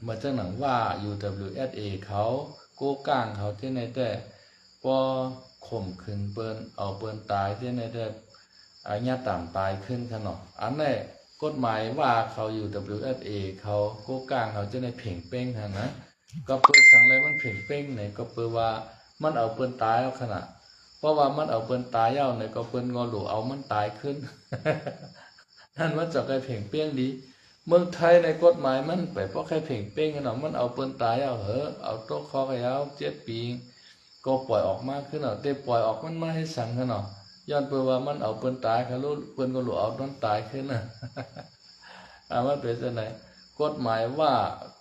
ເໝືອນຈັ່ງໜັງວ່າ UWSA ເຂົາ ໂກກາງເຂົາຈັ່ງໃດແຕ່ ບໍ່ຂົ່ມຂືນເພິ່ນ ເອົາເພິ່ນຕາຍຈັ່ງໃດແຕ່ ອາ ຍາດຕາມຕາຍຂຶ້ນຊັ້ນເນາະ. ອັນໃດກົດໝາຍວ່າເຂົາ UWSA ເຂົາ ໂກກາງເຂົາຈັ່ງໃດເພງເປ້ງຫັ້ນນະ. ກໍເປີດສັງແລມັນເພງເປ້ງໃນ ກໍເປີວ່າມັນເອົາເພິ່ນຕາຍເອົາຂະນະ ເພາະວ່າມັນເອົາເພິ່ນຕາຍເອົາໃນ ກໍເພິ່ນກໍຫຼູເອົາມັນຕາຍຂຶ້ນ ນັ້ນມັນຈະໄກເພງເປ້ງດີ. ເມືອງໄທໃນກົດໝາຍມັນໄປບໍ່ໄກເພງເປ້ງເນາະ ມັນເອົາເພິ່ນຕາຍເອົາເຫີ ເອົາຕົກຄອກໃຫ້ເອົາເຈັດປີ ກໍປ່ອຍອອກມາຄືເນາະ ແຕ່ປ່ອຍອອກມັນມາເຮັດສັງຫັ້ນເນາະ ຍ້ອນເພິ່ນວ່າມັນເອົາເພິ່ນຕາຍຄະ ເພິ່ນກໍຫຼູເອົາມັນຕາຍຄືນນະ. ອາ ມັນເປັນຈັ່ງໃດ ກົດໝາຍວ່າ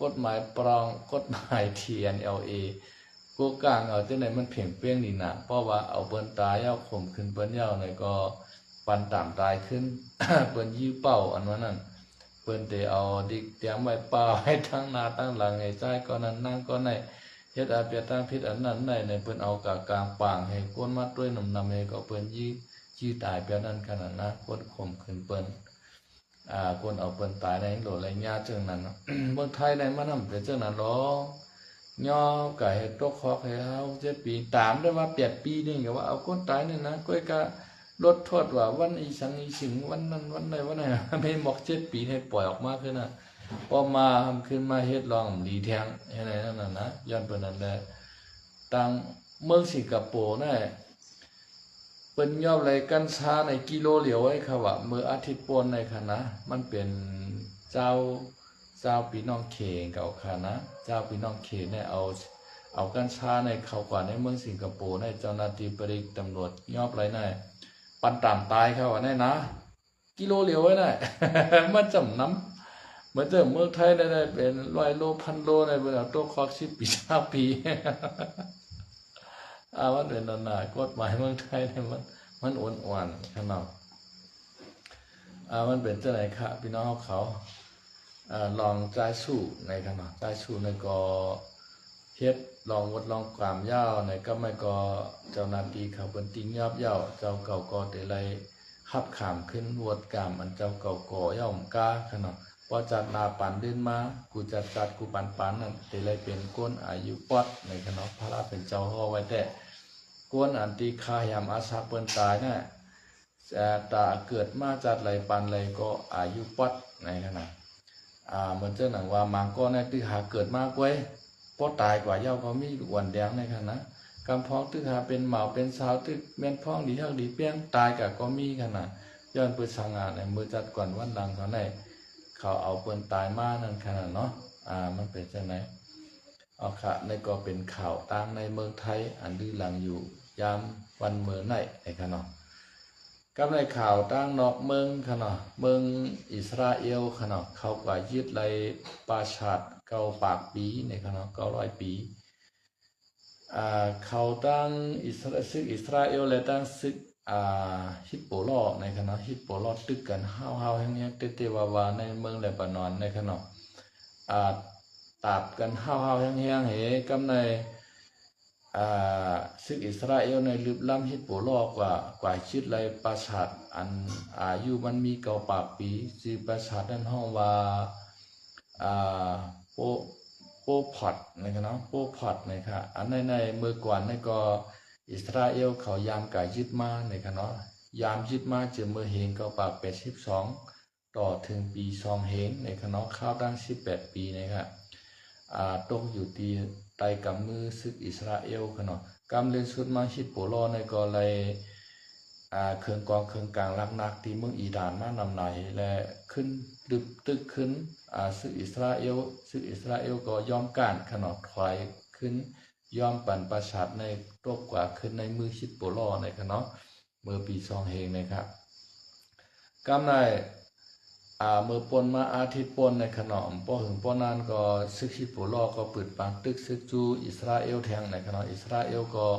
ກົດໝາຍປອງ ກົດໝາຍ TNLA ໂກກາງເອົາຈັ່ງໃດມັນເພງເປ້ງດີນະ ເພາະວ່າເອົາເພິ່ນຕາຍເອົາ ຂົ່ມຂືນເພິ່ນເອົາໃນ ກໍປັນຕາມຕາຍຂຶ້ນ ເພິ່ນຢື້ເປົ້າອັນວ່ານັ້ນ ເພິ່ນໄດ້ເອົາດິກຕຽມໄວ້ປ່າໄວ້ທັງໜ້າທັງຫຼັງ ໃຫ້ຊາຍກໍນັ້ນນາງກໍໄດ້ ເຮັດອາເບຍທາງຜິດອັນນັ້ນໄດ້ໃນ ເພິ່ນເອົາກະກາງປາງໃຫ້ຄົນມາຕົວະນຳນຳ ໃຫ້ກໍເພິ່ນຢື້ ຢື້ຕາຍແບບນັ້ນຂະໜາດນະ ຄົນຂົ່ມຂືນເພິ່ນ ອາ ຄົນເອົາເພິ່ນຕາຍໃນໂລດໄລຍະຈັ່ງນັ້ນເນາະ. ເມືອງໄທໃນມັນນຳເປັນຈັ່ງນັ້ນຫຼອກ ຍອມກະເຮັດຕົກຄອກໃຫ້ເຮົາເຈັດປີ ຕາມໄດ້ວ່າແປດປີນີ້ ກະວ່າເອົາຄົນຕາຍນີ້ນະ ກ້ອຍກະ ລົດໂທດວ່າວັນອີສັງອີສິງ ວັນນັ້ນວັນໃດວັນໃດ ແມ່ນບອກເຈັດປີໃຫ້ປ່ອຍອອກມາຄືນນະ ພໍມາຂຶ້ນມາເຮັດລອງດີແທ້ງ ເຮັດໃຫ້ນັ້ນນະ ຍ້ອນເພິ່ນນັ້ນແຫຼະ. ທາງເມືອງສິງກະໂປນະ ເພິ່ນຍອມໄລ່ກັນຊາໃນກິໂລຫຼຽວໄວ້ ເຂົາວ່າ ເມື່ອອາທິດກ່ອນໃນຂະນະ ມັນເປັນຊາວ ຊາວພີ່ນ້ອງເຂເຂົາຂະນະ ຊາວພີ່ນ້ອງເຂໃນເອົາ ເອົາກັນຊາໃນເຂົ້າກວ່າໃນເມືອງສິງກະໂປໃນ ເຈົ້າໜ້າທີ່ປະລິກຕຳຫຼວດຍອບໄລໃນ ປັນຕາມຕາຍເຂົາວ່າໃນນະ ກິໂລຫຼຽວໄວ້ໃນ ມັນຈຳນຳ ເໝືອນເຕີມເມືອງໄທໃນໄດ້ເປັນຮ້ອຍໂລພັນໂລໃນ ເພິ່ນເອົາຕົກຄອກສິບປີຊາວປີ ອາ ມັນເປັນອັນນະ ກົດໝາຍເມືອງໄທໃນ ມັນ ມັນອ່ອນໆຂະນາດ ອາ ມັນເປັນຈັ່ງໃດຄະ ພີ່ນ້ອງເຮົາເຂົາ ອາ ລອງຈ່າຍສູ້ໃນຂະນະ ຈ່າຍສູ້ໃນກໍເຮັດລອງວົດລອງກາມຍາວໃນ ກໍແມ່ນກໍເຈົ້າໜ້າທີ່ເຂົາເພິ່ນຕິງຍອບຍາວ ເຈົ້າເກົ່າກໍໄດ້ໄລ່ຮັບຂາມຂຶ້ນວົດກາມອັນເຈົ້າເກົ່າກໍຍອມກາຂະນະ ບໍ່ຈັດໜ້າປານເດີນມາ ກູຈັດຈັດກູປານປານນັ້ນ ໄດ້ໄລ່ເປັນຄົນອາຍຸປອດໃນຂະນະ ພະລາເປັນເຈົ້າຫໍ້ໄວ້ແທ້ ຄົນອັນທີ່ຂ້າແຮມອາສັກເພິ່ນຕາຍນະ ແຕ່ຕາເກີດມາຈັດໄລປານໄລກໍອາຍຸປອດໃນຂະນະ ອາ ເໝືອນຈັ່ງໜັງວ່າ ມາງກໍໃນຕຶກຫາເກີດມາກວຍ ພໍຕາຍກວ່າເຍົາກໍມີ ອວນແດງໃນຂະນະ ກຳພອງຕຶກຫາເປັນໝາວເປັນສາວ ຕຶກແມ່ນພອງດີຮັກດີແພງ ຕາຍກະກໍມີຂະນະ ຍ້ອນປຶດສະຫງາໃນເມື່ອຈັດກ່ອນວັນຫຼັງເຂົາໃນ ເຂົາເອົາເພິ່ນຕາຍມານັ້ນຂະນະເນາະ ອາ ມັນເປັນຈັ່ງໃດ. ເອົາຄະ ໃນກໍເປັນຂ່າວຕ່າງໃນເມືອງໄທ ອັນລືຫຼັງຢູ່ຍາມວັນເມີໃນໃນຂະເນາະ ກັບໃນຂ່າວຕ່າງນອກເມືອງຂະເນາະ ເມືອງອິດສະຣາເອວຂະເນາະ ເຂົາກວ່າຍຶດໄລ່ປາສາດເກົ້າປາກປີໃນຂະເນາະ ເກົ້າຮ້ອຍປີ ອາ ເຂົາຕັ້ງອິດສະຣາ ຊຶກອິດສະຣາເອວ ແລະ ຕັ້ງຊຶກ ອາ ຮິດໂບລໍໃນຂະເນາະ ຮິດໂບລໍຕຶກກັນຫ້າວໆແຮງໆ ເຕະໆວ່າໆໃນເມືອງເລບານອນໃນຂະເນາະ ອາ ຕາບກັນຫ້າວໆແຮງໆເຫ ກັບໃນ ອາ ຊຶກອິດສະຣາເອວໃນລຶບລ້ຳຮິດໂບລໍກວ່າ ກວ່າຍຶດໄລ່ປາສາດອັນອາຍຸມັນມີເກົ້າປາກປີ ຊື່ປາສາດນັ້ນຮ້ອງວ່າ ອາ ໂປ ໂປພອດໃນຂະເນາະ ໂປພອດໃນຂະ ອັນໃນ ໃນເມື່ອກ່ອນໃນກໍອິດສະຣາເອວເຂົາຍາມກາຍຶດມາໃນຂະເນາະ ຍາມຍຶດມາຈາກເມື່ອເຮງເກົ້າປາກແປດສິບສອງ ຕໍ່ເຖິງປີສອງເຮງໃນຂະເນາະ ຄາວຕັ້ງສິບແປດປີໃນຂະ ອາ ຕົກຢູ່ທີ່ໃຕ້ກຳມືຊຶກອິດສະຣາເອວຂະເນາະ ກຳເລັງສຸດມາຮິດໂບລໍໃນກໍໄລ່ ອາ ເຄື່ອງກອງເຄື່ອງກາງຫຼັກໜັກທີ່ເມືອງອີດານມານຳຫຼາຍ ແລະ ຂຶ້ນລຶບຕຶກຂຶ້ນ ອາ ຊຶກອິດສະຣາເອວ ຊຶກອິດສະຣາເອວກໍຍອມການຂະເນາະ ຖອຍຂຶ້ນ ຍອມປັນປາສາດໃນຕົກກວ່າຂຶ້ນໃນມືຊິດໂປລໍໃນຂະເນາະ ເມື່ອປີສອງເຮງໃນຂະ ກຳໃນ ອາ ເມື່ອປົນມາອາທິດປົນໃນຂະເນາະ ບໍ່ຫຶງບໍ່ນານກໍຊຶກຊິດໂປລໍກໍປືດປາງຕຶກຊຶກຈູອິດສະຣາເອວແທງໃນຂະເນາະ ອິດສະຣາເອວກໍ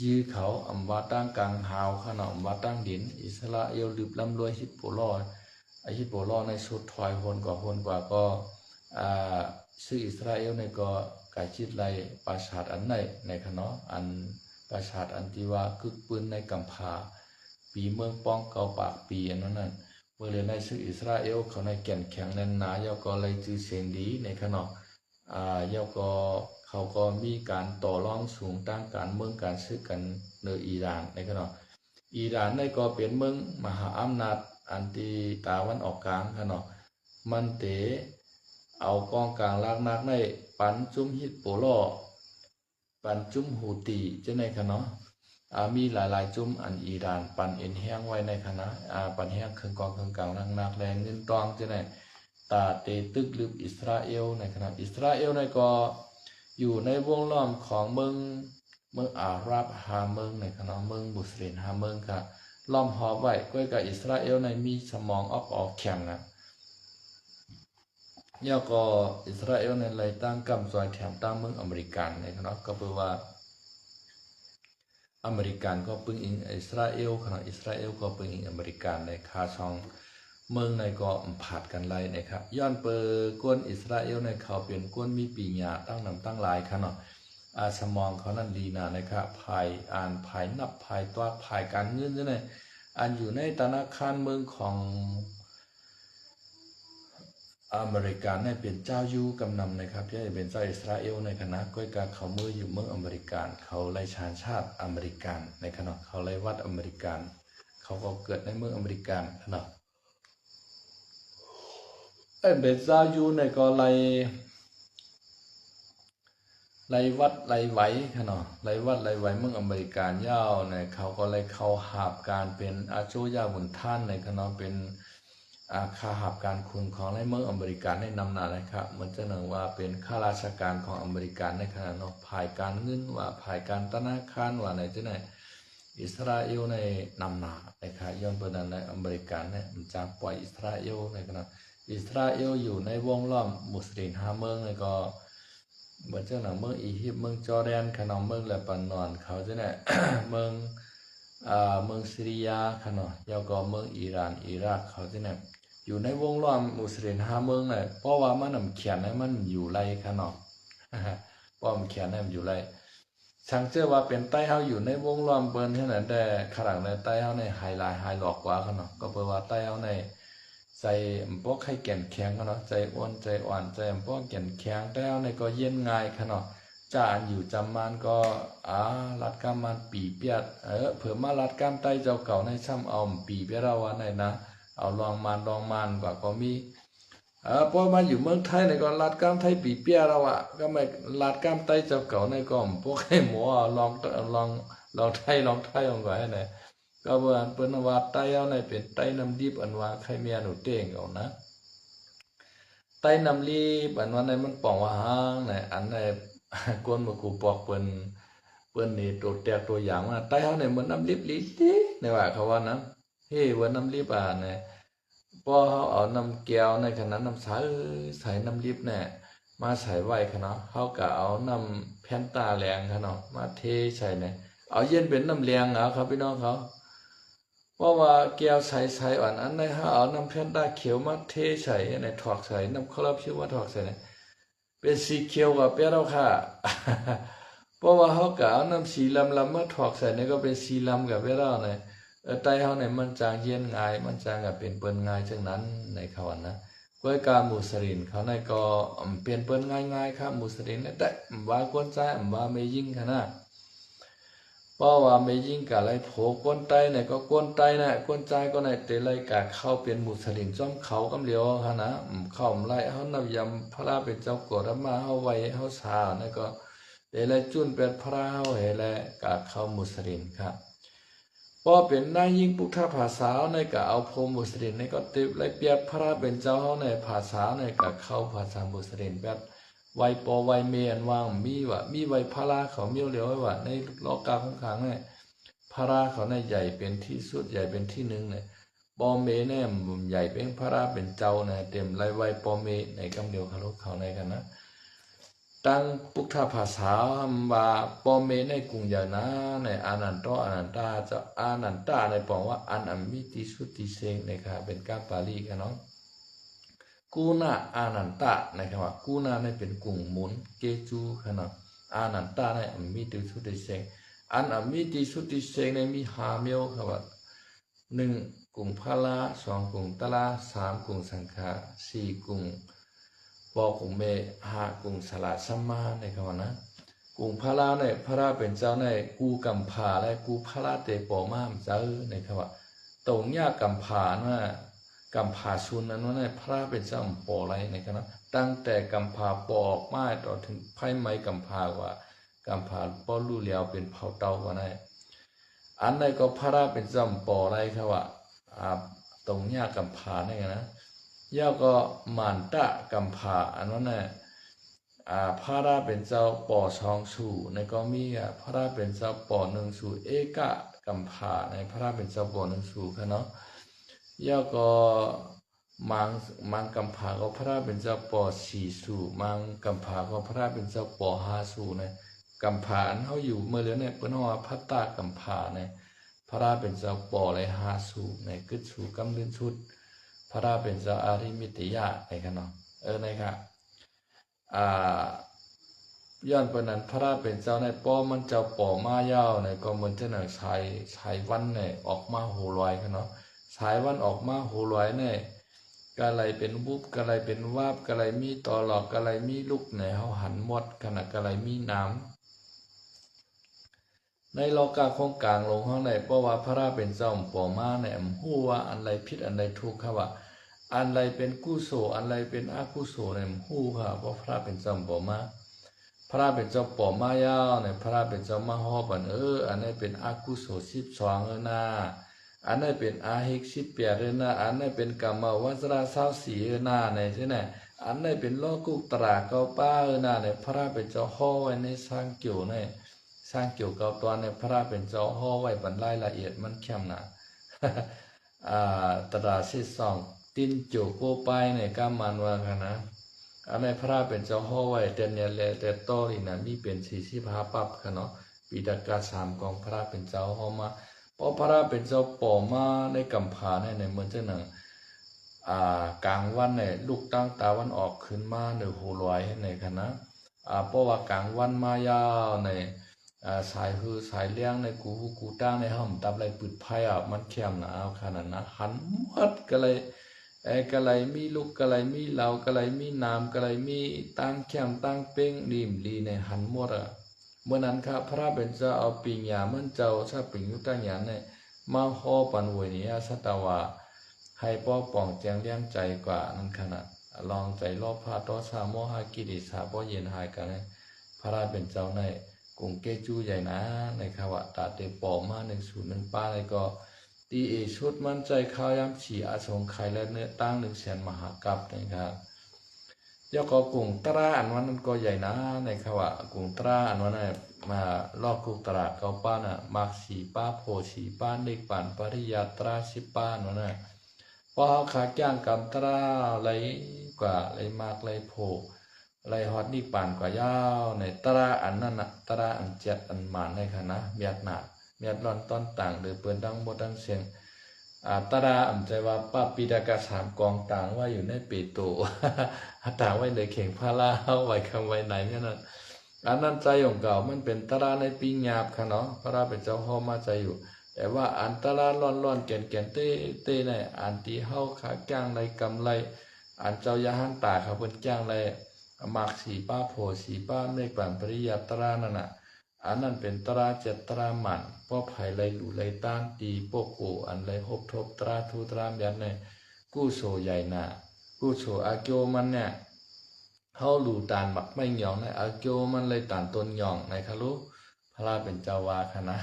ຢື້ເຂົາ ອຳວ່າຕັ້ງກາງຫາວຂະເນາະ ອຳວ່າຕັ້ງດິນ ອິດສະຣາເອວລຶບລ້ຳລວຍຊິດໂປລໍ ອາ ຊິດໂປລໍໃນສຸດຖອຍໂຫນກວ່າໂຫນກວ່າກໍ ອາ ຊຶກອິດສະຣາເອວໃນກໍກາຈິດໄລ່ປາສາດອັນໃນໃນຂະເນາະ ອັນປາສາດອັນທີ່ວ່າກຶກປືນໃນກຳຜາ ປີເມືອງປ້ອງເກົ້າປາກປີອັນນັ້ນ ເມື່ອເລໃນຊຶກອິດສະຣາເອວເຂົາໃນແກ່ນແຂງແໜ້ນໜາ ແລ້ວກໍໄລ່ຈື່ສຽງດີໃນຂະເນາະ ອາ ແລ້ວກໍເຂົາກໍມີການຕໍ່ລອງສູງທາງການເມືອງການເສິກກັນເໜືອອີຣານໃນຂະນະ ອີຣານໃນກໍເປັນເມືອງມະຫາອຳນາດອັນທີ່ຕາວັນອອກກາງຂະນະ ມັນເຕເອົາກອງກາງຫຼັກໜັກໃນປັນຈຸມຮິດໂປລໍ ປັນຈຸມຫູຕີຈັ່ງໃດຂະເນາະ ອາ ມີຫຼາຍໆຈຸມອັນອີຣານປັນເອັນແຮງໄວ້ໃນຂະນະ ອາ ປັນແຮງເຄື່ອງກອງເຄື່ອງກາງໜັກໆແລະເງິນຕອງຈັ່ງໃດ ຕາເຕຕຶກລຶບອິດສະຣາເອວໃນຂະນະ ອິດສະຣາເອວໃນກໍຢູ່ໃນວົງລ້ອມຂອງເມືອງ ເມືອງອາຣັບຫ້າເມືອງໃນຂະນະ ເມືອງມຸສລິມຫ້າເມືອງກະລ້ອມຮອບໄວ້ ກ້ອຍກະອິດສະຣາເອວໃນມີສະໝອງອອບອອກແຂງນະ ແລ້ວກໍອິດສະຣາເອວໃນໄລ່ຕັ້ງກຳຊ່ອຍແຖມຕາມເມືອງອາເມລິກັນໃນຂະນະ ກໍເພາະວ່າ ອາເມລິກັນກໍປຶງອີງອິດສະຣາເອວຂະນະ ອິດສະຣາເອວກໍປຶງອີງອາເມລິກັນໃນຂາສອງເມືອງໃນກໍຜາດກັນໄລ່ໃນຂະ ຍ້ອນເປີກວນອິດສະຣາເອວໃນເຂົາເປັນກວນມີປີຍາຕັ້ງນຳຕັ້ງຫຼາຍຂະນະ ອາ ສະໝອງເຂົານັ້ນດີນາໃນຂະ ພາຍອ່ານ ພາຍນັບ ພາຍຕວກ ພາຍການເງິນຈັ່ງໃດ ອັນຢູ່ໃນທະນາຄານເມືອງຂອງ ອາເມລິກັນໃນເປັນເຈົ້າຢູກຳນຳໃນຂະ ພຽງແຕ່ເປັນເຈົ້າອິດສະຣາເອວໃນຂະນະ ກ້ອຍກະເຂົາເມືອຢູ່ເມືອງອາເມລິກັນ ເຂົາໄລ່ຊານຊາດອາເມລິກັນໃນຂະນະ ເຂົາໄລ່ວັດອາເມລິກັນ ເຂົາກໍເກີດໃນເມືອງອາເມລິກັນຂະນະ ເປັນເຈົ້າຢູໃນກໍໄລ່ ໄລ່ວັດໄລ່ໄຫວຂະເນາະ ໄລ່ວັດໄລ່ໄຫວເມືອງອາເມລິກາຍາວໃນ ເຂົາກໍໄດ້ເຂົ້າຮັບການເປັນອາໂຈຍາບຸນທ່ານໃນຂະເນາະ ເປັນ ອາ ຂ້າຮັບການຄຸ້ມຄອງໃນເມືອງອາເມລິກາໃນນຳໜ້າໃນຂະ ເໝືອນຈັ່ງໜຶ່ງວ່າເປັນຂ້າລາຊະການຂອງອາເມລິກາໃນຂະນະເນາະ ຝ່າຍການເງິນວ່າ ຝ່າຍການທະນາຄານວ່າໃນຈັ່ງໃດ ອິດສະຣາເອວໃນນຳໜ້າໃນຂະ ຍ້ອນເປັນນັ້ນໃນອາເມລິກາໃນມັນຈາງປ່ອຍອິດສະຣາເອວໃນຂະນະ ອິດສະຣາເອວຢູ່ໃນວົງລ້ອມມຸສລິມຫ້າເມືອງໃນກໍ ເໝືອນຈັ່ງໜຶ່ງເມືອງອີຢິບ ເມືອງຈໍແດນຂະເນາະ ເມືອງເລບານອນເຂົາຈັ່ງໃດ ເມືອງ ອາ ເມືອງຊີເຣຍຂະເນາະ ແລ້ວກໍເມືອງອີຣານ ອີຣາກເຂົາຈັ່ງໃດ ຢູ່ໃນວົງລ້ອມມຸສລິມຫ້າເມືອງໃດ ເພາະວ່າມັນນຳແຂນໃນມັນຢູ່ໄລຂະເນາະ ປ້ອມແຂນໃນມັນຢູ່ໄລ ສັງເກດວ່າເປັນໄທເຮົາຢູ່ໃນວົງລ້ອມເພິ່ນເທົ່ານັ້ນແຕ່ ຂະຫຼັງໃນໄທເຮົາໃນຫາຍຫຼາຍຫາຍຫຼອກກວ່າຂະເນາະ ກໍເພາະວ່າໄທເຮົາໃນ ໃຈບໍ່ຄ່ອຍແກ່ນແຂງເນາະ ໃຈອ່ອນໃຈອ່ອນ ໃຈບໍ່ແກ່ນແຂງ ແຕ່ເຮົາໃນກໍເຢັນງ່າຍຂະເນາະ ຈາກອັນຢູ່ຈຳມານກໍ ອາ ລັດກາມມານປີປຽດ ເອີ ເຜີມາລັດກາມໄຕເຈົ້າເກົ່າໃນຊ້ຳເອົາປີປຽດເອົາວ່າໃນນະ ເອົາລອງມານລອງມານກວ່າກໍມີ ເອີ ພໍມາຢູ່ເມືອງໄທໃນກໍລັດກາມໄທປີປຽດເອົາວ່າ ກໍແມ່ນລັດກາມໄຕເຈົ້າເກົ່າໃນກໍບໍ່ໃຫ້ໝໍເອົາລອງລອງລອງໄທລອງໄທອອກວ່າໃນ ກໍເພິ່ນວ່າໄຕເຮົາໃນເປັນໄຕນ້ຳດິບ ອັນວ່າໄຄເມຍໜູເຕ້ງເອົານະ ໄຕນ້ຳລິບ ອັນວ່າໃນມັນປອງວ່າຫາງໃນ ອັນໃນ ກົນມະກູປອກເພິ່ນ ເພິ່ນນີ້ໂຕແຕກໂຕຢ່າງວ່າ ໄຕເຮົາໃນມັນນ້ຳລິບລີ່ຕິ ໃນວ່າເຂົາວ່ານະ ເຮ ວ່ານ້ຳລິບອາໃນ ພໍເຮົາເອົານ້ຳແກ້ວໃນຂະນະ ນ້ຳໃສ ໃສນ້ຳລິບແນ່ ມາໃສ່ໄວ້ຂະເນາະ ເຮົາກະເອົານ້ຳແຟນຕາແຫຼງຂະເນາະ ມາເທໃສ່ໃນ ເອົາເຢັນເປັນນ້ຳແຫຼງເອົາ ເຂົາ ພີ່ນ້ອງເຂົາ ເພາະວ່າແກ້ວໃສໆ ອັນ ອັນໃດເຮົາເອົານ້ຳແຟນຕາຂຽວມາເທໃສ່ໃນ ຖອກໃສ່ ນ້ຳຄອລລາພິວມາຖອກໃສ່ໃນ ເປັນສີຂຽວກໍເປັນແລ້ວຄ່າ ເພາະວ່າເຮົາກະເອົານ້ຳສີລຳໆ ມາຖອກໃສ່ໃນ ກໍເປັນສີລຳກໍເປັນແລ້ວໃນ ເອີ ໄຕເຮົາໃນມັນຈັ່ງເຢັນງ່າຍ ມັນຈັ່ງກະເປັນເປີ້ນງ່າຍຈັ່ງນັ້ນໃນເຂົາຫັ້ນນະ ກ້ອຍກາມຸສລິມເຂົາໃນກໍ ເປັນເປີ້ນງ່າຍໆ ຄ່າມຸສລິມໃນ ແຕ່ວ່າຄົນຊາຍ ວ່າແມ່ຍິງຂະນະ ເພາະວ່າແມ່ຍິງກະໄລ່ໂຜຄົນໄຕໃນ ກໍຄົນໄຕນະ ຄົນຊາຍກໍໃນ ແຕ່ໄລ່ກະເຂົ້າເປັນມຸສລິມຈ້ອມເຂົາກຳດຽວຫັ້ນນະ ເຂົ້າໄລ່ ເຮົານັບຍາມພະລາເປັນເຈົ້າໂກຕະມະ ເຮົາໄຫວ້ເຮົາສາໃນ ກໍແຕ່ໄລ່ຈຸນແປດພະລາເຮົາໃຫ້ແລະ ກະເຂົ້າມຸສລິມຄ່ະ ພໍເປັນນາງຍິງປຸດທະພາສາໃນ ກະເອົາໂພມຸສລິມໃນ ກໍຕິໄລ່ປຽກພະລາເປັນເຈົ້າເຮົາໃນ ພາສາໃນ ກະເຂົ້າພາສາມຸສລິມແປດ ໄຫວ້ພໍ່ໄຫວ້ແມ່ ອັນວ່າມີວ່າ ມີໄຫວ້ພະລາເຂົາມີຫຼຽວວ່າ ໃນໂລກາຄົງຂັງໃນ ພະລາເຂົາໃນໃຫຍ່ເປັນທີ່ສຸດ ໃຫຍ່ເປັນທີ່ໜຶ່ງໃນ ພໍ່ແມ່ແນມໃຫຍ່ເປັນພະລາເປັນເຈົ້ານະ ເຕັມໄລ່ໄຫວ້ພໍ່ແມ່ໃນກຳດຽວຂະລູກເຂົາໃນກັນນະ ຕັ້ງປຸດທະພາສາວ່າ ພໍ່ແມ່ໃນກຸງໃຫຍ່ນາ ໃນອານັນໂຕ ອານັນຕາ ເຈົ້າອານັນຕາໃນປອງວ່າ ອັນ ອັນມີທີ່ສຸດທີ່ເສັງໃນກະເປັນກາບາລີກະເນາະ ກຸນາອານັນຕະໃນຄຳວ່າ ກຸນາໃນເປັນກຸງໝູນເກຈູຂະເນາະ ອານັນຕະໃນອັນມີທີ່ສຸດທີ່ເສັງ ອັນ ອັນມີທີ່ສຸດທີ່ເສັງໃນມີຫ້າແນວຄຳວ່າ ໜຶ່ງກຸງພະລາ ສອງກຸງຕະລາ ສາມກຸງສັງຂາ ສີ່ກຸງ ປໍກຸງເມ ຫະກຸງສະຫຼະ ສຳມາ ໃນຄຳວ່ານະ ກຸງພາລາໃນ ພະລາເປັນເຈົ້າໃນ ກູກຳພາ ແລະ ກູພາລາເຕ ປໍມາ ມາເຈີ ໃນຄຳວ່າ ຕົງຍາກຳພານະ ກຳພາຊຸນນັ້ນນະ ພະລາເປັນເຈົ້າ ປໍໄດ້ ໃນຄຳວ່າ ຕັ້ງແຕ່ກຳພາປໍອອກມາ ຕໍ່ເຖິງໄຟໄໝກຳພາວ່າ ກຳພາປໍລຸແລ້ວເປັນເຜົ່າເຕົ່າວ່າໄດ້ ອັນໃດກໍພະລາເປັນເຈົ້າປໍໄດ້ ຄຳວ່າ ອາ ຕົງຍາກຳພານີ້ນະ ແລ້ວກໍມານຕະກຳພາ ອັນນັ້ນນະ ອາ ພະລາເປັນເຈົ້າປໍສອງສູ ໃນກໍມີ ອາ ພະລາເປັນເຈົ້າປໍໜຶ່ງສູ ເອກະກຳພາ ໃນພະລາເປັນເຈົ້າປໍໜຶ່ງສູ ຄະເນາະ ແລ້ວກໍ ມັງ ມັງກຳພາກໍພະລາເປັນເຈົ້າປໍສີ່ສູ ມັງກຳພາກໍພະລາເປັນເຈົ້າປໍຫ້າສູນະ ກຳພາອັນເຮົາຢູ່ເມື່ອເດືອນນີ້ ເພິ່ນເອີ້ນວ່າພັດຕະກຳພານະ ພະລາເປັນເຈົ້າປໍໄດ້ຫ້າສູນະ ກຶດສູກຳລື່ນສຸດ ພະລາເປັນເຈົ້າອາລິມິດຕະຍະ ໃນຄະເນາະ ເອີ ໃນຄະ ອາ ຍ້ອນເປັນນັ້ນ ພະລາເປັນເຈົ້າໃນປ້ອມມັນເຈົ້າປໍມາຍາວໃນ ກໍເໝືອນຈະໜັງສາຍ ສາຍວັນໃນອອກມາໂຫລວາຍຄະເນາະ ສາຍວັນອອກມາໂຫລວາຍໃນ ກະໄລເປັນວຸບ ກະໄລເປັນວາບ ກະໄລມີຕໍຫຼອກ ກະໄລມີລຸກໃນ ເຮົາຫັນໝົດ ຂະນະກະໄລມີນາມ ໃນໂລກາຄົງກາງໂລກເຮົາໃນ ເພາະວ່າພະລາເປັນເຈົ້າບໍ່ມາໃນ ບໍ່ຮູ້ວ່າອັນໃດຜິດອັນໃດຖືກ ຄະວ່າ ອັນໃດເປັນກຸໂສ ອັນໃດເປັນອະກຸໂສໃນ ບໍ່ຮູ້ ຄະ ເພາະພະລາເປັນເຈົ້າບໍ່ມາ ພະລາເປັນເຈົ້າບໍ່ມາຍາວໃນ ພະລາເປັນເຈົ້າມາຮອບອັນ ເອີ ອັນໃດເປັນອະກຸໂສສິບສອງເອີນາ ອັນໃດເປັນອາຫິກສິບແປດເອີນາ ອັນໃດເປັນກາມະວັດຕະຊາວສີ່ເອີນາ ໃນຊີ້ນະ ອັນໃດເປັນໂລກຸດຕະເກົ້າປາເອີນາ ໃນພະລາເປັນເຈົ້າຮອບໄວ້ໃນຊ່າງກິວໃນ ສ້າງເກີວເກົ້າຕົວໃນພະລາເປັນເຈົ້າຫໍໄວ້ບັນລາຍລະອຽດມັນແຄມນະ ອາ ຕະດາເສດສອງ ຕິນໂຈໂກປາຍໃນກາມານວ່າຫັ້ນນະ ອັນໃນພະລາເປັນເຈົ້າຫໍໄວ້ແຕ່ເນຍແລແຕ່ຕໍ່ນີ້ນະ ມີເປັນສີ່ສິບຫ້າປັບຄະເນາະ ປີດາກາສາມຂອງພະລາເປັນເຈົ້າຫໍມາ ເພາະພະລາເປັນເຈົ້າປໍມາໃນກຳພາໃນ ໃນເມືອງເຈົ້າໜັງ ອາ ກາງວັນໃນລຸກຕັ້ງຕາວັນອອກຂຶ້ນມາເໜືອໂຫລວາຍໃນຄະນະ ອາ ເພາະວ່າກາງວັນມາຍາວໃນ ອາ ສາຍຮືສາຍແລ້ງໃນກູຫູກູຕາໃນຫ້ອມຕັບໄລປຶດໄພອາ ມັນແຄມນະ ເອົາຂະນັ້ນນະ ຫັນໝົດກະໄລ ເອີ ກະໄລມີລຸກ ກະໄລມີເຫຼົາ ກະໄລມີນາມ ກະໄລມີຕາງແຄມຕາງເປັງ ດີມດີໃນຫັນໝົດອະ ເມື່ອນັ້ນຂ້າພະລາເປັນເຈົ້າເອົາປິງຍາມັນເຈົ້າ ຊາປິງຍຸຕະຍານໃນ ມາຫໍປັນໂຫຍນິຍາສະຕະວາ ໃຫ້ປົກປ້ອງແຈງລຽງໃຈກວ່ານັ້ນຂະນະ ລອງໃຈໂລພະ ໂທສະ ໂມຫະ ກິເລສາ ບໍ່ເຢັນຫາຍກັນໃນ ພະລາເປັນເຈົ້າໃນກຸງເກຈູໃຫຍ່ນາ ໃນຄະວະຕາເຕປໍມາໜຶ່ງສູນໜຶ່ງປາໃນກໍ ຕີເອຊຸດມັນໃຈຄາວຍາມສີອະສົງໄຂ ແລະ ເນື້ອຕັ້ງໜຶ່ງແສນມະຫາກັບໃນຄະ ແລ້ວກໍກຸງຕຣາອັນວ່ານັ້ນກໍໃຫຍ່ນາ ໃນຄະວະກຸງຕຣາອັນວ່ານັ້ນ ມາລອກກຸງຕຣາເກົ້າປານະ ມັກສີ່ປາ ໂພສີ່ປາ ນິບປານປະລິຍັດຕຣາສິບປາອັນວ່ານັ້ນ ພໍເຮົາຂາກຍ່າງກຳຕຣາໄລກວ່າ ໄລມັກໄລໂພ ໄລຮອດນິບປານກວ່າຍາວ ໃນຕຣາອັນນັ້ນນະ ຕຣາອັນເຈັດອັນໝານໃນຂະນະ ມຽດໜາ ມຽດລ້ອນຕ້ອນຕ່າງ ຫຼື ເປີນທັງໝົດທັງເສັງ ອາ ຕຣາອັນໃຈວ່າປະປີດາກະສາມກອງຕາງໄວ້ຢູ່ໃນເປໂຕ ຕາງໄວ້ໃນເຂງພາລາເຮົາໄວ້ຄຳໄວ້ໃນແມ່ນນັ້ນ ອັນນັ້ນໃຈຂອງເກົ່າ ມັນເປັນຕະລາໃນປີຫຍາບຄະເນາະ ພະລາເປັນເຈົ້າຮອມມາໃຈຢູ່ ແຕ່ວ່າອັນຕະລາລ້ອນໆແກ່ນໆເຕ້ໆໃນ ອັນທີ່ເຮົາຄາຈ້າງໄດ້ກຳໄລ ອັນເຈົ້າຢາຫັນຕາເຂົາເພິ່ນຈ້າງໄດ້ ມັກສີ່ປາ ໂພສີ່ປາ ເມກບານປະລິຍັດຕະລານັ້ນນະ ອັນນັ້ນເປັນຕະລາເຈັດຕະລາໝານ ເພາະໃຜໄດ້ຫຼູໄດ້ຕ້ານຕີໂປໂກ ອັນໄດ້ຮົບທົບຕະລາທູຕະລາແມດໃນ ກຸໂສໃຫຍ່ນາ ກຸໂສອາກິວມັນເນຍ ເຮົາຫຼູຕານໝາກໄມ້ຫຍອງໃນອາກິວມັນເລີຍຕານຕົ້ນຫຍອງໃນຄະລູ ພະລາເປັນເຈົ້າວ່າຄະນະ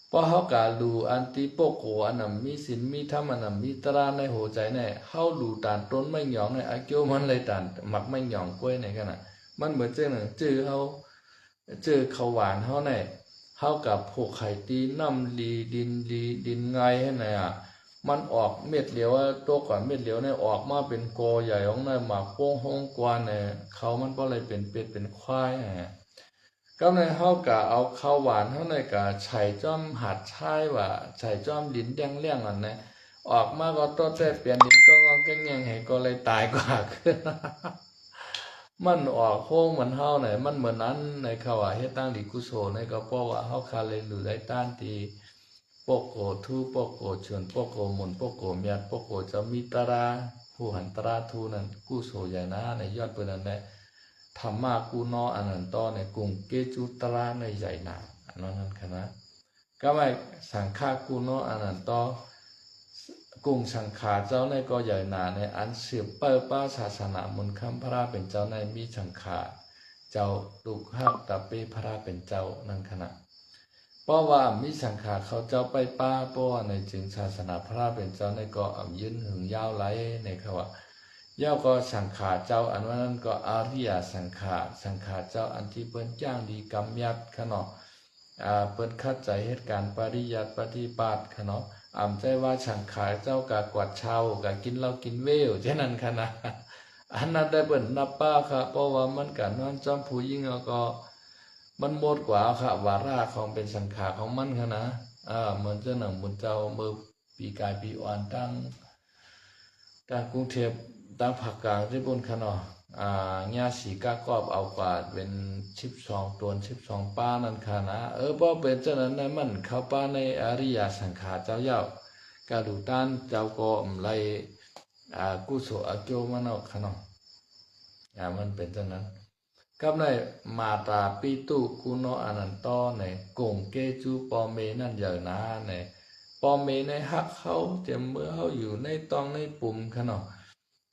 ເພາະເຮົາກະຫຼູອັນຕີໂປໂກ ອັນນຳມີສິນມີທຳ ອັນນຳມີຕະລາໃນຫົວໃຈໃນ ເຮົາຫຼູຕານຕົ້ນໄມ້ຫຍອງໃນອາກິວມັນເລີຍຕານໝາກໄມ້ຫຍອງກ້ວຍໃນຂະນະ ມັນເໝືອນຈັ່ງໜຶ່ງຈື່ເຮົາ ຈື່ເຂົ້າຫວານເຮົາໃນ ເຮົາກະຜູກໄຂຕີນ້ຳດີ ດິນດີ ດິນງ່າຍຫັ້ນນະ ມັນອອກເມັດຫຼຽວ ຕົກກອນເມັດຫຼຽວໃນ ອອກມາເປັນກໍໃຫຍ່ອອກໃນ ໝາກໂປ່ງໂຮງກວານໃນ ເຂົ້າມັນບໍ່ໄດ້ເປັນເປັດເປັນຄວາຍຫັ້ນນະ ກຳໃນເຮົາກະເອົາເຂົ້າຫວານເຮົາໃນກະໃສ່ຈ້ອມຫາດຊາຍວ່າ ໃສ່ຈ້ອມດິນແດງແລ້ງຫັ້ນນະ ອອກມາກໍຕົວແຕ່ປ່ຽນດິນກໍງອກແກ້ງແງ່ງໃຫ້ກໍເລີຍຕາຍກວ່າຄືນ ມັນອອກໂຮງເໝືອນເຮົາໃນ ມັນເໝືອນນັ້ນໃນ ເຂົາວ່າເຮັດຕັ້ງດີກຸໂສໃນ ກໍເພາະວ່າເຮົາຄາເລີຍຫຼູໄດ້ຕ້ານຕີ ໂປໂກທູ ໂປໂກຊຸນ ໂປໂກມຸນ ໂປໂກແມດ ໂປໂກເຈົ້າມີຕະລາ ຜູ້ຫັນຕຣາທູນັ້ນ ກຸໂສໃຫຍ່ໜາໃນ ຍ້ອນເປັນອັນໃດ ທຳມະກຸໂນອະນັນໂຕໃນ ກຸງເກຈຸຕຣາໃນໃຫຍ່ໜາ ອັນນັ້ນຫັ້ນຄະນະ. ກະໄວ້ສັງຄະກຸໂນອະນັນໂຕ ກຸງສັງຂາເຈົ້າໃນກໍໃຫຍ່ໜາໃນ ອັນສືບເປີ້ປາສາສະໜາມູນຄຳພະເປັນເຈົ້າໃນ ມີສັງຂາເຈົ້າ ລຸກຮັກຕະເປພະເປັນເຈົ້ານັ້ນຄະນະ. ເພາະວ່າມີສັງຂາເຂົາເຈົ້າໄປປາ ເພາະວ່າໃນຈຶ່ງສາສະໜາພະເປັນເຈົ້າໃນກໍອຳຍືນຫຶງຍາວໄຫຼໃນຄະວ່າ. ແລ້ວກໍສັງຂາເຈົ້າອັນວ່ານັ້ນກໍອະລິຍະສັງຂາ ສັງຂາເຈົ້າອັນທີ່ເພິ່ນຈ້າງດີກຳຍັດຄະເນາະ ອາ ເພິ່ນຂັດໃຈເຮັດການປະລິຍັດປະຕິບັດຄະເນາະ. ອຳໃຈວ່າສັງຂາເຈົ້າກະກວດເຊົາ ກະກິນເຫຼົ້າກິນເວວ ຈັ່ງນັ້ນຄະນະ. ອັນນັ້ນໄດ້ເພິ່ນນັບປາຄະ ເພາະວ່າມັນກະນອນຈ້ອມຜູ້ຍິງ ແລ້ວກໍ ມັນໝົດກວ່າເອົາຄະວາລະຂອງເປັນສັງຂາຂອງມັນຫັ້ນນະ. ເອີ ເໝືອນຈັ່ງໜັງບຸນເຈົ້າ ເມື່ອປີກາຍປີອ່ອນ ທາງ ທາງກຸງເທບ ທາງພາກກາງທີ່ພຸ້ນຄະເນາະ ອາ ຍາສີກາກອບເອົາກວ່າເປັນສິບສອງໂຕນ ສິບສອງປານັ້ນຄະນະ. ເອີ ບໍ່ເປັນຈັ່ງນັ້ນນະ ມັນເຂົ້າປາໃນອະລິຍະສັງຂາເຈົ້າແລ້ວ ກະດູຕານເຈົ້າກໍໄລ່ ອາ ກຸໂສອະໂຈມາເນາະຄະເນາະ. ອາ ມັນເປັນຈັ່ງນັ້ນ. ກັບໃນມາຕາປິຕຸກຸໂນອະນັນໂຕໃນ ກຸງເກຈຸພໍ່ແມ່ນັ້ນໃຫຍ່ໜາໃນ ພໍ່ແມ່ໃນຮັກເຮົາ ແຕ່ເມື່ອເຮົາຢູ່ໃນທ້ອງໃນປຸມຄະເນາະ.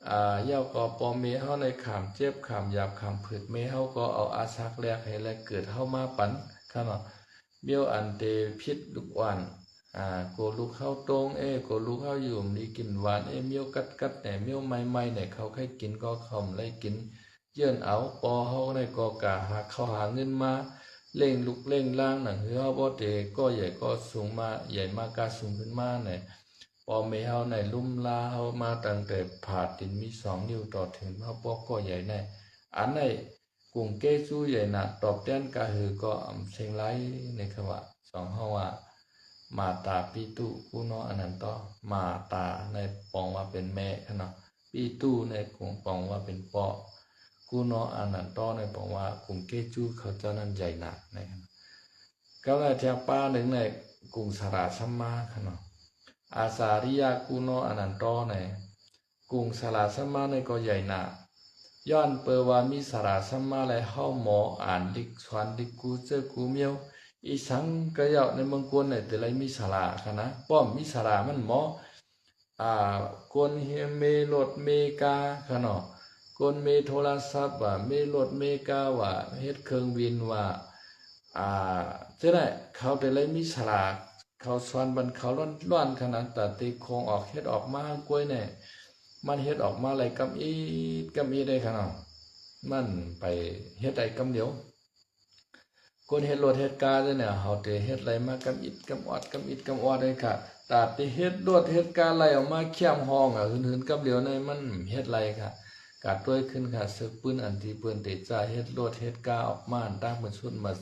ອາ ແລ້ວກໍພໍ່ແມ່ເຮົາໃນຂາມເຈັບ ຂາມຢາບ ຂາມຜືດ ແມ່ເຮົາກໍເອົາອາສັກແລກໃຫ້ແລກເກີດເຮົາມາປັນຄະເນາະ. ແລ້ວອັນເຕຜິດລູກອ່ອນ ອາ ໂກລູກເຮົາຕົງເອ ໂກລູກເຮົາຢູ່ມີກິນຫວານເອ ແລ້ວກັດໆ ແດ່ ແລ້ວໄໝ້ໆ ແດ່ ເຂົາໃຄ່ກິນກໍເຂົາໄດ້ກິນ ເຢີ້ນເອົາ ພໍ່ເຮົາໃນກໍກະຫາເຂົ້າຫາເງິນມາ ເລ້ງລູກເລ້ງຫຼານ ໜັງເຮືອເຮົາບໍ່ເຕກໍໃຫຍ່ກໍສູງມາ ໃຫຍ່ມາກະສູງຂຶ້ນມາແນ່. ພໍ່ແມ່ເຮົາໃນລຸ່ມລາເຮົາມາຕັ້ງແຕ່ຜາຕີນມີສອງນິ້ວຕໍ່ເຖິງເຮົາບໍ່ກໍໃຫຍ່ແນ່. ອັນໃນກຸງເກຈຸໃຫຍ່ນະ ຕອບແທນກະຫືອກໍອຳເສັງໄລໃນຄະວ່າ ສອງເຮົາວ່າ ມາຕາປິຕຸກຸໂນອະນັນໂຕ ມາຕາໃນປອງວ່າເປັນແມ່ຄະເນາະ. ປິຕຸໃນກອງປອງວ່າເປັນພໍ່ ກຸໂນອະນັນໂຕໃນປອງວ່າກຸງເກຈຸເຂົາເຈົ້ານັ້ນໃຫຍ່ໜາໃນ ກັບໃນທຽບປາໜຶ່ງໃນກຸງສາລາສຳມາຄະເນາະ ອາສາລິຍະກຸໂນອະນັນໂຕໃນ ກຸງສາລາສຳມາໃນກໍໃຫຍ່ໜາ ຍ້ອນເປີວ່າມີສາລາສຳມາແລະເຮົາໝໍອ່ານດິກສອນດິກກູເຈີກູມຽວ ອີສັງກະເຍົາະໃນເມືອງກົນໃນເຕໄລມີສາລາຄະນະ ປ້ອມມີສາລາມັນໝໍ ອາ ຄົນເຮເມລົດເມກາຄະເນາະ ຄົນເມໂທລະສັບວ່າ ເມລົດເມກາວ່າ ເຮັດເຄື່ອງບິນວ່າ ອາ ຈັ່ງໃດ ເຂົາແຕ່ລະມີສາລາ ເຂົາສອນບັນເຂົາລ້ອນໆ ຂະໜາດຕາເຕໂຄງອອກເຮັດອອກມາກ້ວຍແນ່ ມັນເຮັດອອກມາໄດ້ກຳອິດກຳອິດເດ້ຂະເນາະ ມັນໄປເຮັດໄດ້ກຳດຽວ. ຄົນເຮັດລົດເຮັດກາຈັ່ງໃດ ເຮົາເຕເຮັດໄດ້ມາກຳອິດກຳອອດ ກຳອິດກຳອອດເດ້ຄະ ຕາເຕເຮັດລົດເຮັດກາໄລ່ອອກມາແຄມຫ້ອງອະ ຫືນໆ ກຳດຽວໃນມັນເຮັດໄດ້ຄະ ກະຕົວຍຂຶ້ນຄະ ເສິກປືນອັນທີ່ເພິ່ນເຕຈະເຮັດລົດເຮັດກາອອກມາ ອັນຕາງເພິ່ນສຸດມາ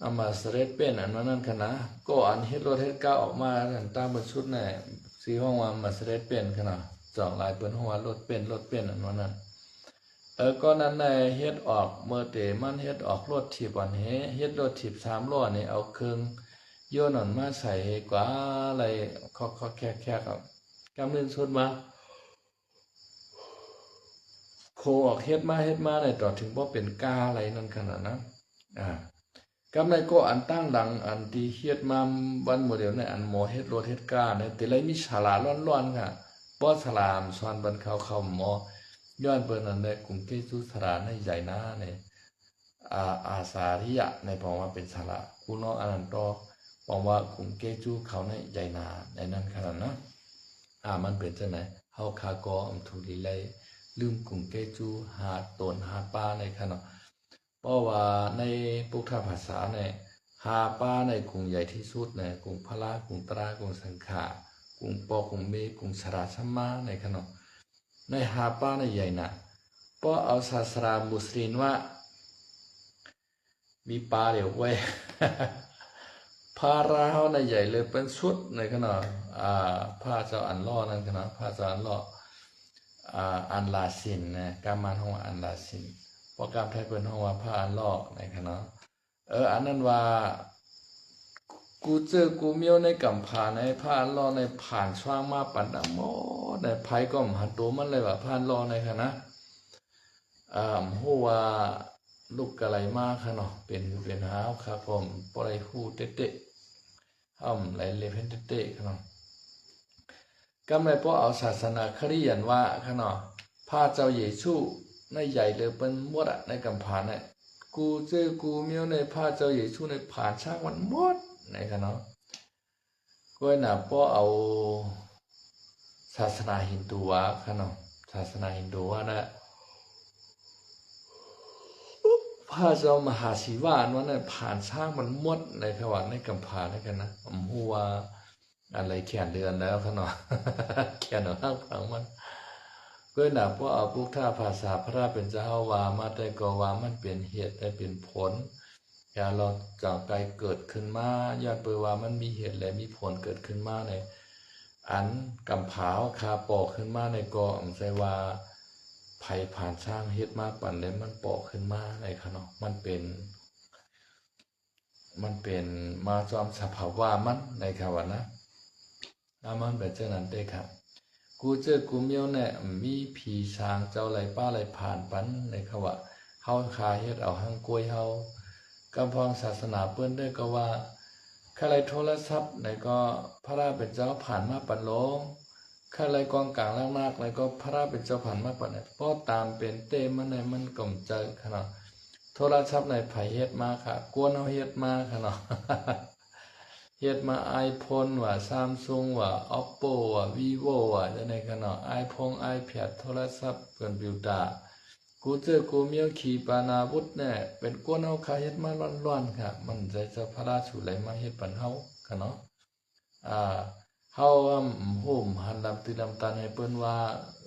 ອາມາສະເລັດເປັນ ອັນວ່ານັ້ນຄະນະ ກໍອັນເຮັດລົດເຮັດກາອອກມາ ອັນຕາງເພິ່ນສຸດໃນ ຊິຮ້ອງວ່າມາສະເລັດເປັນຄະນະ ຈອກຫຼາຍເພິ່ນຮ້ອງວ່າລົດເປັນ ລົດເປັນ ອັນວ່ານັ້ນ ເອີ ກໍນັ້ນໃນເຮັດອອກ ເມື່ອເຕມັນເຮັດອອກລົດຖີບອັນເຮ ເຮັດລົດຖີບສາມລໍ້ນີ້ ເອົາເຄື່ອງຍົນອັນມາໃສ່ກວ່າໄລ່ຄອກໆແຄກໆ ກຳເງິນສຸດມາ ໂຄອອກເຮັດມາເຮັດມາໃນຕໍ່ເຖິງບໍ່ເປັນກາໄລນັ້ນຂະໜາດນະ ອາ ກຳໃນກໍອັນຕັ້ງຫຼັງ ອັນທີ່ເຮັດມາວັນໂມເດວໃນ ອັນໝໍເຮັດລົດເຮັດກາໃນ ແຕ່ໄລມີສາລາລ້ອນໆ ກະບໍ່ສາລາສອນບັນເຂົາເຂົ້າໝໍ ຍ້ອນເພິ່ນນັ້ນແຫຼະ ກຸງເກຈຸສາລາໃນໃຫຍ່ນາໃນ ອາ ອາສາລິຍະໃນປອງວ່າເປັນສາລາ ກຸໂນອະນັນໂຕ ປອງວ່າກຸງເກຈຸເຂົາໃນໃຫຍ່ນາໃນນັ້ນຂະໜາດນະ ອາ ມັນເປັນຈັ່ງໃດ ເຮົາຂ້າກໍອຳທຸລີໄລລືມກຸງເກຈຸຫ້າຕົນຫ້າປາໃນຂະເນາະ ເພາະວ່າໃນປຸດທະພາສາໃນຫ້າປາໃນກຸງໃຫຍ່ທີ່ສຸດໃນ ກຸງພະລາ ກຸງຕະລາ ກຸງສັງຂາ ກຸງປໍ ກຸງເມ ກຸງສາລາສຳມາໃນຂະເນາະ ໃນຫ້າປາໃນໃຫຍ່ນະ ເພາະເອົາສາສະໜາມຸສລິມວ່າ ມີປາດຽວເວີຍ ພະລາເຮົານະໃຫຍ່ເລີຍເປັນສຸດໃນຂະເນາະ ອາ ພະເຈົ້າອັນຫຼໍ່ນັ້ນຂະເນາະ ພະເຈົ້າອັນຫຼໍ່ ອາ ອັນລາຊິນນະ ກາມມານຮ້ອງວ່າອັນລາຊິນ ພວກກາມໄທເພິ່ນຮ້ອງວ່າພະອັນຫຼໍ່ໃນຂະເນາະ ເອີ ອັນນັ້ນວ່າ ກູເຈີກູມຽວໃນກຳພາໃນພານລໍໃນຜ່ານຊ່າງມາປັນດຳໝົດໃນ ໃຜກໍບໍ່ຫັນໂຕມັນເລີຍວ່າພານລໍໃນຄະນະ. ເອີ ຮູ້ວ່າລຸກກະໄລມາຄະເນາະ ເປັນຫາເຮົາຄະ ກໍບໍ່ໄດ້ຮູ້ເຕະໆ ເຮົາໄດ້ເລັບເຫັນເຕະໆຄະເນາະ. ກຳໄລພໍເອົາສາສະໜາຄະຣິອັນວ່າຄະເນາະ ພະເຈົ້າເຢຊູໃນໃຫຍ່ເລີເປັນໝົດອະ ໃນກຳພາໃນ ກູເຈີກູມຽວໃນພະເຈົ້າເຢຊູໃນຜ່ານຊ່າງມັນໝົດໃນຄະເນາະ. ກ້ອຍນະ ພໍເອົາສາສະໜາຮິນດູວາຄະເນາະ ສາສະໜາຮິນດູວານະ ພະເຈົ້າມະຫາສີວາອັນວ່ານັ້ນ ຜ່ານຊ່າງມັນໝົດໃນຄະວ່າ ໃນກຳພາໃນຄະນະ. ບໍ່ຮູ້ວ່າອັນໃດຂຽນເລື່ອນແລ້ວຄະເນາະ ຂຽນເອົາທາງຝັ່ງມັນ. ກ້ອຍນະ ພໍເອົາປຸກທະພາສາພະລາເປັນເຈົ້າເຮົາວ່າມາແຕ່ກໍວ່າມັນເປັນເຫດແລະເປັນຜົນ ຢ່າລອດຈາກກາຍເກີດຂຶ້ນມາ ຍ້ອນເປີວ່າມັນມີເຫດ ແລະ ມີຜົນເກີດຂຶ້ນມາໃນ ອັນກຳພາເຮົາຄາປໍຂຶ້ນມາໃນກໍອຳໃສວ່າ ໃຜຜ່ານຊ່າງເຮັດມາປັນ ແລະ ມັນປໍຂຶ້ນມາໃນຄະເນາະ ມັນເປັນ ມັນເປັນມາຈອມສະພາວະມັນໃນຄະວ່ານະ. ອາ ມັນເປັນຈັ່ງນັ້ນເດ້ຄະ ກູເຈີກູມຽວແນະ ມີຜີສາງເຈົ້າໄຫຼປ້າໄຫຼຜ່ານປັນໃນຄະວ່າ ເຮົາຄາເຮັດເອົາຮັ່ງກ້ວຍເຮົາ. ກຳພອງສາສະໜາເພິ່ນໄດ້ກໍວ່າ ຄະໄລໂທລະສັບໃນກໍພະລາເປັນເຈົ້າຜ່ານມາປັນໂລງ ຄະໄລກອງກາງລາກນາກໃນກໍພະລາເປັນເຈົ້າຜ່ານມາປັນໂລງ. ພໍຕາມເປັນເຕະມັນໃນມັນກໍຈະຄະເນາະ ໂທລະສັບໃນໃຜເຮັດມາຄະ ກວນເຮົາເຮັດມາຄະເນາະ. ເຮັດມາໄອໂຟນວ່າ ຊຳຊຸງວ່າ ອອບໂປວ່າ ວີໂວວ່າ ຈັ່ງໃດຄະເນາະ ໄອໂຟນ ໄອແພດ ໂທລະສັບ ຄອມພິວເຕີ ກູເຈີກູມຽວ ຂີປານາວຸດແນະ ເປັນກວນເຮົາຄາເຮັດມາລ້ວນໆ ຄະ ມັນໃຈເຈົ້າພະລາຊູໄຫຼມາເຮັດປັນເຮົາຄະເນາະ. ອາ ເຮົາຫຸ້ມຫັນລຳຕີລຳຕັນໃຫ້ເພິ່ນວ່າ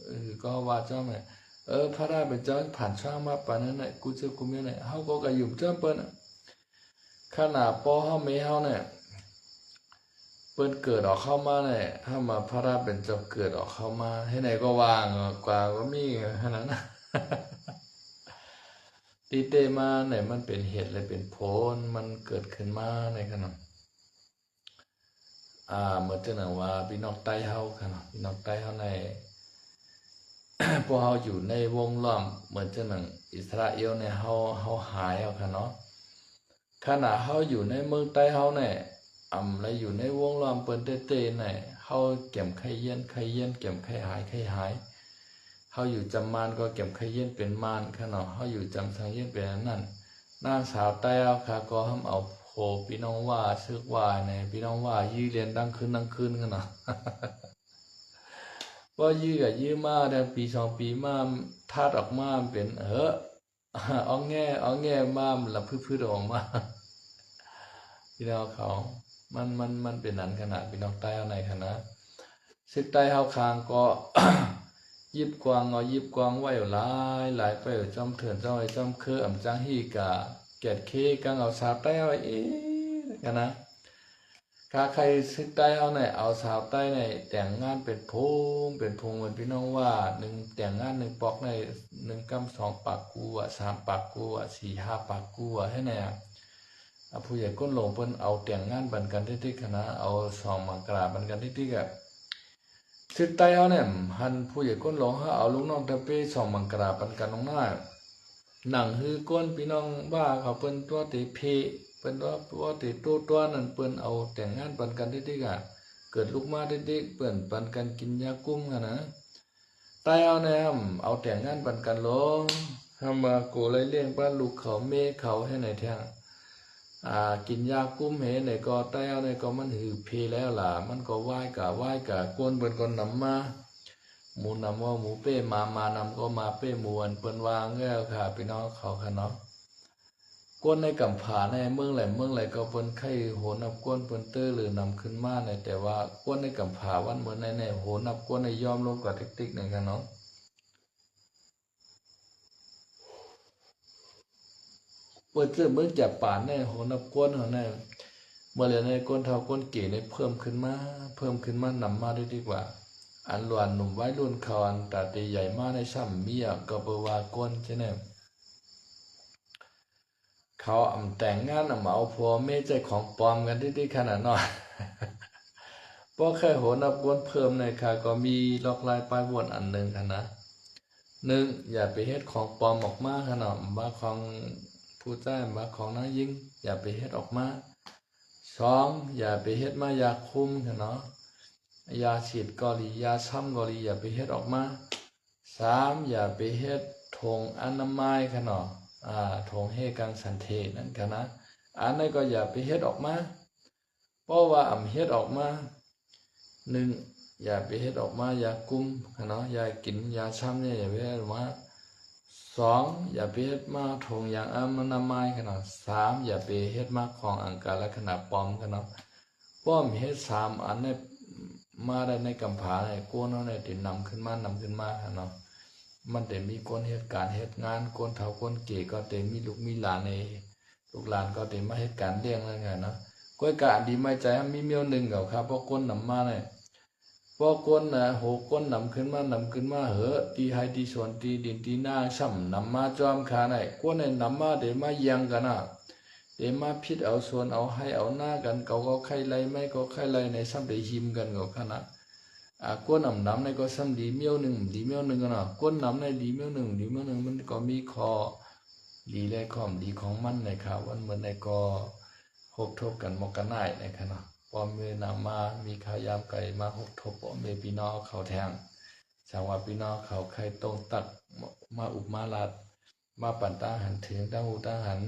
ເອີ ກໍເຮົາວ່າເຈົ້າແມ່ ເອີ ພະລາເປັນເຈົ້າຜ່ານຊ່າງມາປານນັ້ນແຫຼະ ກູເຈີກູມຽວແນະ ເຮົາກໍກະຫຍຸ່ມເຈົ້າເພິ່ນ ຂະໜາດພໍ່ເຮົາແມ່ເຮົາແນະ ເພິ່ນເກີດອອກເຮົາມາແນະ ເຮົາມາພະລາເປັນເຈົ້າເກີດອອກເຮົາມາ ເຮັດໃດກໍວ່າ ກວ່າກໍມີຂະໜາດນັ້ນ ຕິເຕມາແນະ ມັນເປັນເຫດ ແລະ ເປັນຜົນ ມັນເກີດຂຶ້ນມາໃນຂະນະ ອາ ເໝືອນຈັ່ງໜັງວ່າ ພີ່ນ້ອງໄຕ້ເຮົາຄະເນາະ ພີ່ນ້ອງໄຕ້ເຮົາໃນ ພວກເຮົາຢູ່ໃນວົງລ້ອມ ເໝືອນຈັ່ງໜັງອິດສະຣາເອວໃນ ເຮົາ ເຮົາຫາຍເອົາຄະເນາະ ຂະໜາດເຮົາຢູ່ໃນເມືອງໃຕ້ເຮົາໃນ ອຳ ແລະ ຢູ່ໃນວົງລ້ອມເພິ່ນເຕະໆໃນ ເຮົາແກມໄຂ້ເຢັນ ໄຂ້ເຢັນ ແກມໄຂ້ຫາຍ ໄຂ້ຫາຍ ເຮົາຢູ່ຈຳມານກໍແກມໄຂ້ເຢັນເປັນມານຄະເນາະ ເຮົາຢູ່ຈຳສັງເຢັນເປັນອັນນັ້ນ ນາງສາວໄຕ້ເຮົາຄະກໍຫ້າມເອົາໂພພີ່ນ້ອງວ່າ ເສິກວ່າໃນພີ່ນ້ອງວ່າ ຢື້ແລ່ນທັງຄືນທັງຄືນຄະເນາະ ບໍ່ຢື້ກະຢື້ມາໄດ້ປີສອງປີມາ ທາດອອກມາເປັນ ເອີ ອອງແງ ອອງແງມາ ລະພືດໆອອກມາ ພີ່ນ້ອງເຂົາ ມັນ ມັນ ມັນເປັນອັນຂະໜາດ ພີ່ນ້ອງໃຕ້ເຮົາໃນຂະນະ ເຊກໃຕ້ເຮົາຄາງກໍຢິບກວາງ ເອົາຢິບກວາງໄວ້ຫຼາຍ ຫຼາຍໄປຈອມເຖື່ອນ ຈອມໄຮ່ ຈອມເຄືອ ອຳຈັງຮີກະແກດເຄກັງເອົາສາວໃຕ້ເຮົາເອງກະນະ ຄາໄຄເຊກໃຕ້ເຮົາໃນ ເອົາສາວໃຕ້ໃນແຕ່ງງານເປັນຝູງ ເປັນຝູງ ເໝືອນພີ່ນ້ອງວ່າ ໜຶ່ງແຕ່ງງານໜຶ່ງປອກໃນ ໜຶ່ງກຳສອງປາກກູວະ ສາມປາກກູວະ ສີ່ຫ້າປາກກູວະ ເຮັດໃດອະ ອາ ຜູ້ໃຫຍ່ກົ້ນຫຼວງເພິ່ນເອົາແຕ່ງງານປັນກັນຕິກໆ ຫັ້ນນະ ເອົາສອງມັງກະລາປັນກັນຕິກໆ ອະ ເຊກໃຕ້ເຮົາແນມ ຫັ້ນຜູ້ໃຫຍ່ກົ້ນຫຼວງເຮົາເອົາລູກນ້ອງຕະເປສອງມັງກະລາປັນກັນນ້ອງນາ ໜັງຮືກ້ນພີ່ນ້ອງວ່າເຂົາເພິ່ນຕົວເຕເພ ເພິ່ນຕົວ ຕົວເຕໂຕຕົວນັ້ນ ເພິ່ນເອົາແຕ່ງງານປັນກັນຕິກໆ ອະ ເກີດລູກມາຕິກໆ ເພິ່ນປັນກັນກິນຢາກຸມຫັ້ນນະ ໃຕ້ເຮົາແນມ ເອົາແຕ່ງງານປັນກັນໂລ ທຳມາໂກໄລລ້ຽງປາລູກເຂົາເມເຂົາເຮັດໃດແທ້ ອາ ກິນຢາກຸມເຮັດໃດກໍ ໃຕ້ເຮົາໃດກໍມັນຫືເພແລ້ວລະ ມັນກໍວາຍກະວາຍກະ ກວນເພິ່ນກໍນຳມາ ໝູນຳເວົ້າໝູເປ້ ໝາ ໝານຳກໍໝາເປ້ ໝູ ອັນເພິ່ນວ່າແລ້ວຄ່ະ ພີ່ນ້ອງເຂົາຄ່ະເນາະ ກວນໃນກຳຜາໃນເມືອງໃດເມືອງໃດກໍເພິ່ນໄຄໂຫນຳກວນ ເພິ່ນເຕີເຫຼືນຳຂຶ້ນມາໃນ ແຕ່ວ່າກວນໃນກຳຜາວັນເມືອໃນ ໃນໂຫນຳກວນໃນຍອມລົງກະຕິກໆ ໃນຂະເນາະ ເປີດເຈີເມືອງຈາປານໃນໂຫນຳກວນເຮົາໃນ ເມື່ອແລໃນກວນເຖົ້າກວນເກໃນເພີ່ມຂຶ້ນມາ ເພີ່ມຂຶ້ນມານຳມາໄດ້ດີກວ່າ ອັນຫຼວນໜຸ່ມໄວລຸ້ນເຂົາ ອັນຕາເຕໃຫຍ່ມາໃນຊ້ຳເມຍ ກໍເປີວ່າກວນຈະແນມ ຄ ເຂົາອຳແຕ່ງງານ ອຳເອົາຜົວເມຍໃຊ້ຂອງປອມກັນຕິໆ ຂະໜາດເນາະ. ບໍ່ເຄີຍໂຫນຳກວນເພີ່ມໃນ ຂ້າກໍມີລອກລາຍປາຍວົນອັນໜຶ່ງຫັ້ນນະ. ໜຶ່ງ ຢ່າໄປເຮັດຂອງປອມອອກມາຫັ້ນເນາະ, ບໍ່ວ່າຂອງຜູ້ຊາຍ ບໍ່ວ່າຂອງນາງຍິງ ຢ່າໄປເຮັດອອກມາ. ສອງ ຢ່າໄປເຮັດມາຢາຄຸມຫັ້ນເນາະ, ຢາສີດກໍດີ ຢາຊຳກໍດີ ຢ່າໄປເຮັດອອກມາ. ສາມ ຢ່າໄປເຮັດຖົງອະນາໄມຫັ້ນເນາະ, ອາ ຖົງເຮກັງສັນເທນັ້ນຫັ້ນນະ, ອັນນັ້ນກໍຢ່າໄປເຮັດອອກມາ. ເພາະວ່າອຳເຮັດອອກມາ ໜຶ່ງ ຢ່າໄປເຮັດອອກມາຢາກຸມຫັ້ນເນາະ, ຢາກິນຢາຊຳນີ້ ຢ່າໄປເຮັດອອກມາ. ສອງ ຢ່າໄປເຮັດມາຖົງຢາງອະນາໄມຫັ້ນເນາະ. ສາມ ຢ່າໄປເຮັດມາຂອງອັງການລັກຂະນະປອມຫັ້ນເນາະ. ປ້ອມເຮັດສາມອັນນີ້ມາໄດ້ໃນກຳພ້ານີ້ ກວນເຮົານີ້ໄດ້ນຳຂຶ້ນມາ ນຳຂຶ້ນມາຫັ້ນເນາະ. ມັນໄດ້ມີຄົນເຮັດການເຮັດງານ, ຄົນເຖົ້າຄົນແກ່ກໍໄດ້ມີລູກມີຫຼານນີ້ ລູກຫຼານກໍໄດ້ມາເຮັດການລ້ຽງນັ້ນຫັ້ນນະ. ກ້ອຍກະອັນດີໄມ້ໃຈ ມີມຽວໜຶ່ງເຂົາ ພວກຄົນນຳມານີ້ ພວກຄົນນະ ຫົກຄົນນຳຂຶ້ນມາ ນຳຂຶ້ນມາເຫາະ ຕີໄຮ່ຕີສວນ ຕີດິນຕີນາ ຊ້ຳນຳມາຈອມຂະໜາດ ຄົນໃດນຳມາໄດ້ມາຢ່ຽງກັນນະ ໄດ້ມາຜິດເອົາສວນເອົາໄຮ່ເອົານາກັນ ເຂົາກໍໄຄໄລ່ ໄມ້ກໍໄຄໄລ່ໃນ ຊ້ຳໄດ້ຫິມກັນເຂົາຂະໜາດ. ອາ ຄົນອຳນຳໃນກໍຊ້ຳດີມຽວໜຶ່ງ ດີມຽວໜຶ່ງນະ, ຄົນນຳໃນດີມຽວໜຶ່ງ ດີມຽວໜຶ່ງ ມັນກໍມີຂໍ້ດີ ແລະ ຂໍ້ບໍ່ດີຂອງມັນໃນຂະ ວັນເມື່ອໃດກໍ ຮົບທົບກັນໝົດກັນໄດ້ນະຄະເນາະ. ພໍ່ແມ່ນຳມາມີຂ່າວຍາມໄກ ມາຮົບທົບພໍ່ແມ່ພີ່ນ້ອງເຂົາແທ້ງ. ສັງວ່າພີ່ນ້ອງເຂົາໃຄ່ຕົງຕັກ ມາອຸບມາລາດ ມາປັນຕາຫັນເຖິງ ຕາຫູຕາຫັນ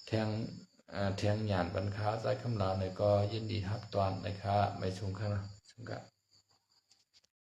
ແທງ ເອີ ແທງຍານປັນຄາໃສ່ຄຳລາວນີ້ ກໍຍິນດີຮັບຕ້ອນນະຄະ ໄວ້ຊົມກັນເນາະ.